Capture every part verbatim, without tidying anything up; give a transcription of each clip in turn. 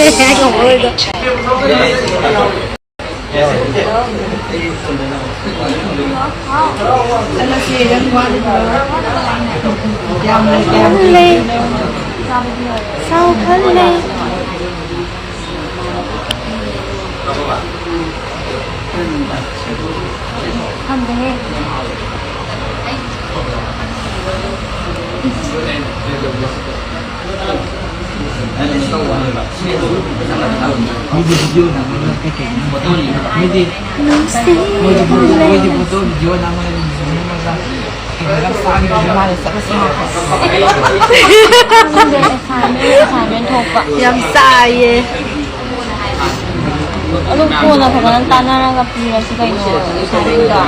ꯉꯝꯃꯔꯣꯏꯗ꯫ ꯌꯥꯝ ꯂꯩ, ꯌꯥꯝ ꯂꯩ꯫ ꯆꯥꯎ ꯈꯜꯂꯦ꯫ ꯈꯪꯗꯦꯍꯦ꯫ ꯃꯤꯗꯤ ꯚꯤꯗꯤꯑꯣ ꯅꯝꯃꯒ ꯀꯩꯀꯩꯅꯣ ꯃꯣꯏꯗꯤ, ꯃꯣꯏꯗꯤ ꯐꯣꯇꯣ, ꯃꯣꯏꯗꯤ ꯐꯣꯇꯣ ꯚꯤꯗꯤꯑꯣ ꯅꯝꯃꯒ ꯅꯝꯃꯒ ꯀꯩꯅꯣ ꯌꯥꯝ ꯆꯥꯈꯤꯕꯅꯤ ꯃꯥꯅ ꯆꯠꯂꯁꯤ ꯍꯥꯏꯕ꯫ ꯈꯪꯗꯦ, assignment, assignment ꯊꯣꯛꯄ꯫ ꯌꯥꯝ ꯆꯥꯏꯌꯦ꯫ ꯑꯗꯨ ꯀꯣꯟꯅ ꯐꯖꯅ ꯇꯥꯟꯅꯔꯒ ꯄꯤꯔꯁꯤ ꯀꯩꯅꯣ, assignmentꯗꯣ꯫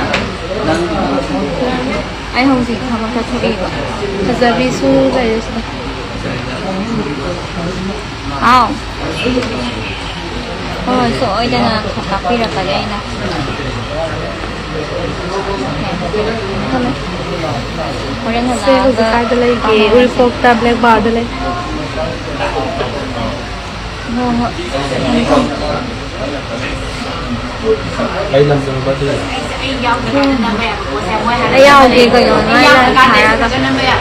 ꯑꯩ ꯍꯧꯖꯤꯛ ꯊꯕꯛ ꯆꯠꯊꯣꯛꯏꯕ꯫ ꯐꯖꯕꯤꯁꯨ ꯂꯩꯔꯦ ꯁꯤꯗ꯫ ꯍꯥꯎ꯫ ꯍꯣꯏ, ꯍꯣꯏ, ꯁꯣꯏꯗꯅ ꯇꯥꯛꯄꯤꯔꯛꯀꯅꯤ ꯑꯩꯅ꯫ ꯊꯝꯃꯦ꯫ ꯍꯣꯔꯦꯟ ꯁꯦ ꯍꯜꯂꯛꯑꯒ ꯍꯧꯖꯤꯛ ꯀꯥꯏꯗ ꯂꯩꯒꯦ? ꯇꯥꯟꯅꯔꯁꯤ꯫ ꯎꯔꯤꯄꯣꯛꯇ Black Barꯗ ꯂꯩ꯫ ꯍꯣꯏ, ꯍꯣꯏ꯫ ꯊꯝꯃꯦ, ꯊꯝꯃꯦ꯫ ꯀꯩ ꯂꯝꯗꯅꯣ ꯕꯥꯔꯗꯦ? ꯑꯩ ꯌꯥꯎꯒꯦ ꯀꯩꯅꯣ, ꯅꯣꯏ ꯂꯥꯏ ꯊꯥꯔꯒ꯫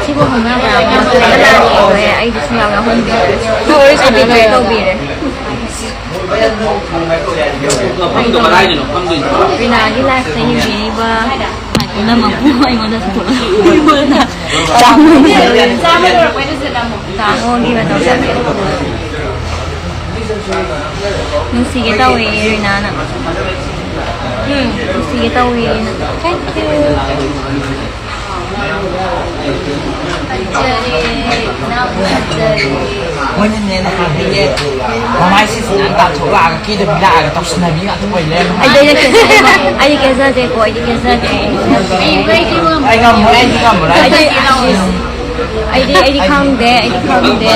ꯁꯤꯕꯨ ꯈꯪꯅꯕ꯭ꯔꯥ? ꯃꯣꯏ ꯂꯥꯏ ꯇꯧꯋꯦ, ꯑꯩꯗꯤ ꯁꯨꯡꯌꯥꯎ ꯌꯥꯎꯍꯟꯕꯤꯗ꯭ꯔꯦ꯫ ꯅꯣꯏ ꯋꯥꯔꯤ ꯁꯥꯟꯅ ꯑꯩꯗꯤ ꯂꯣꯏ ꯂꯩꯔꯕꯣ? ꯇꯧꯕꯤꯔꯦ꯫ ꯃꯐꯝꯗꯣ ꯀꯗꯥꯏꯗꯅꯣ ꯐꯝꯗꯣꯏꯁꯦ? ꯔꯤꯅꯥꯒꯤ ꯂꯥꯏꯐꯇ ꯌꯦꯡꯕꯤꯔꯤꯕ ꯄꯨꯝꯅꯃꯛꯄꯨ ꯑꯩꯉꯣꯟꯗ ꯁ꯭ꯄꯣꯟꯁꯔ ꯇꯥꯃꯣꯒꯤ ꯃꯇꯧ ꯇꯝꯃꯦ꯫ ꯅꯨꯡꯁꯤꯒꯦ ꯇꯧꯋꯦ ꯔꯤꯅꯥꯅ꯫ ꯎꯝ, ꯅꯨꯡꯁꯤꯒꯦ ꯇꯧꯋꯦ꯫ Thank you꯫ ꯃꯣꯏꯅꯅꯦ ꯅꯍꯥꯟꯗꯒꯤ ꯃꯃꯥꯏꯁꯦ ꯁꯨꯃꯥꯏꯅ ꯇꯥꯊꯣꯛꯂꯛꯑꯒ ꯀꯦꯗꯕꯤ ꯂꯥꯛꯑꯒ ꯇꯧꯁꯤꯟꯅꯕꯤ ꯉꯥꯛꯇ ꯑꯣꯏ ꯂꯩꯔꯝꯃꯦ꯫ ꯑꯩꯗꯤ ꯑꯩ ꯀꯦꯖꯗꯦꯀꯣ, ꯑꯩꯗꯤ ꯀꯦꯖꯗꯦ꯫ ꯑꯩ ꯉꯝꯃꯣꯏ, ꯑꯩꯗꯤ ꯉꯝꯃꯔꯣꯏ꯫ ꯑꯩꯗꯤ, ꯑꯩꯗꯤ, ꯑꯩꯗꯤ ꯈꯪꯗꯦ, ꯑꯩꯗꯤ ꯈꯪꯗꯦ꯫